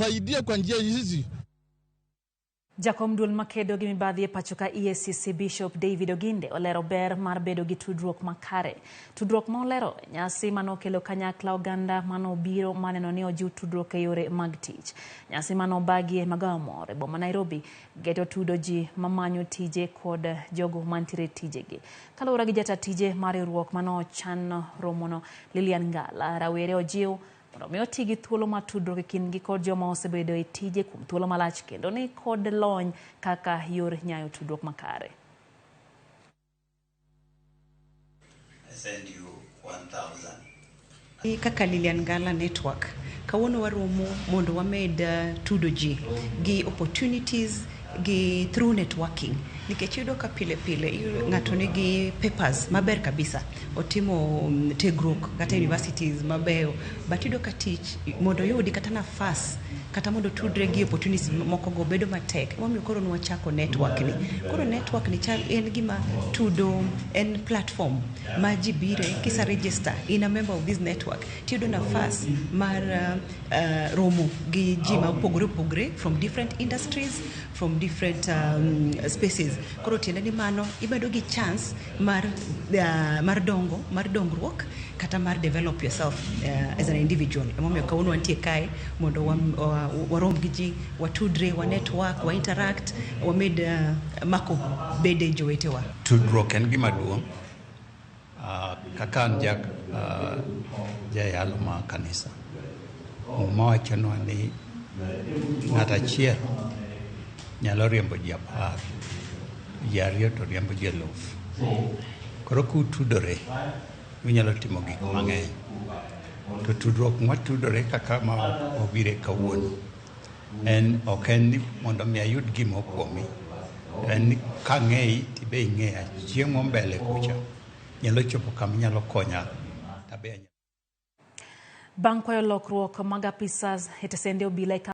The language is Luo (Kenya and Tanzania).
Tusaidie kwa njia hizi. Jakom duol makedo gi mibadhi e pacho ka EACC Bishop David Oginde olero ber mar bedo gi tudruok makare. Tudruok ma olero e nyasi manokelo kanyakla oganda manobiro maneno ni ojiw tudruok e yore mag tich. Nyasi manobagi e magawa moro e boma Nairobi geto tudo ji mamanyo tije kod jogo mantiere tijegi. Kaluwore gi jata tije mar riwruok manochan romono Lilian Ngala, rawere ojiw mondo mi oti gi thuolo mar tudruok e kindgi kod joma osebedo e tije kuom thuolo malach kendo ni kod lony kaka yor nyayo tudruok makare. I send you 1,000. Kaka Lilian Ngala Network, kawuono waromo mondo wamed tudo ji gi opportunities gi through networking, nikech iyudo ka pile pile ng'ato nigi papers maber kabisa, otimo tiegruok kata universities mabeyo, but iyudo ka tich mondo oyudi kata nafas kata mondo otudre gi opportunities moko go bedo matek. Emomiyo koro nwachako network ni. Koro network ni chal en gima tudo, en platform ma ji bire kisa register in a member of this network, tiyudo nafas mar romo gi ji ma opogore opogore from different industries, from different spaces. Koro tiende ni mano ibedo gi chance mar dongo, mar dongruok kata mar develop yourself as an individual. Emomiyo kawuono wantie kae mondo warom gi ji, watudre, wa network, wa interact, wamed mako bede jowetewa. Tudruok en gima duong'. Kaka an jayalo ma kanisa, Muma wachonwa ni ng'at achiel nyalo riembo ji 10, ji 2 to riembo ji 1000. Koro kutudore, unyalo timo gik mang'eny. To tudruok mwatudore kaka ma obire kawuono, en ok en ni mondo mi ayud gima kuomi, to en ni kang'eyi tibe ing'eya, chieng' mo mbele kucha nyalo chopo kama inyalo konya tabe. Bang' kwayo lokruok mag apisas e tesende obila e